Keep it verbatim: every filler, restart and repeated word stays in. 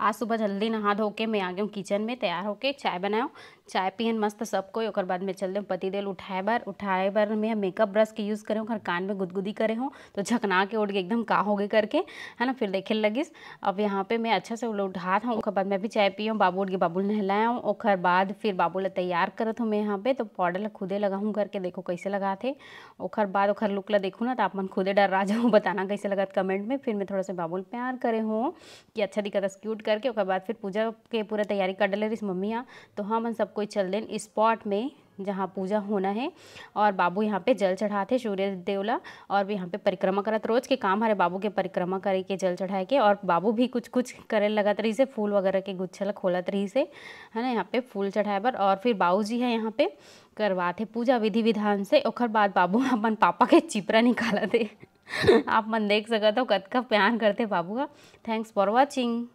आज सुबह जल्दी नहा धो के मैं आ गई हूँ किचन में, तैयार होके चाय बनाऊँ। चाय पियन मस्त सब कोई, ओकर बाद में चल दें पति देव उठाए बर। उठाए बर मैं मेकअप ब्रश के यूज़ करे हूँ, ओकर कान में गुदगुदी करे हूँ, तो झकना के उठ के एकदम का हो गए करके, है ना, फिर देखे लगिस। अब यहाँ पे मैं अच्छा से ओला उठात हूँ, ओकर बाद मैं भी चाय पी हूँ, बाबू उठ के बाबू ल नहलाए हूँ, ओकर बाद फिर बाबू ला तैयार करत हूँ मैं यहाँ पे। तो पाउडर ला खुदे लगा हूँ करके देखो कैसे लगा थे, ओकर बाद ओकर लुक ला देखो ना, तो आप मन खुदे डर रह जाओ, बताना कैसे लगत कमेंट में। फिर मैं थोड़ा सा बाबू ल प्यार करे हूँ कि अच्छा दिखत अस क्यूट करके। ओकर बाद फिर पूजा के पूरा तैयारी कर डले रहिस मम्मी यहाँ, तो हमन सब कोई चल देन स्पॉट में जहाँ पूजा होना है। और बाबू यहाँ पे जल चढ़ाथे सूर्य देव ला, और भी यहाँ पे परिक्रमा करत, रोज के काम हरे बाबू के परिक्रमा करे के, जल चढ़ाए के। और बाबू भी कुछ कुछ करे लगत रहिस हे, फूल वगैरह के गुच्छा ला खोलत रहिस हे, है ना, यहाँ पे फूल चढ़ाए बर। और फिर बाबू जी है यहाँ पे करवाथे पूजा विधि विधान से। ओकर बाद बाबू अपन पापा के चिपरा निकालत हे। आप मन देख सकत हो कतका प्यार करथे बाबू ह। Thanks for watching।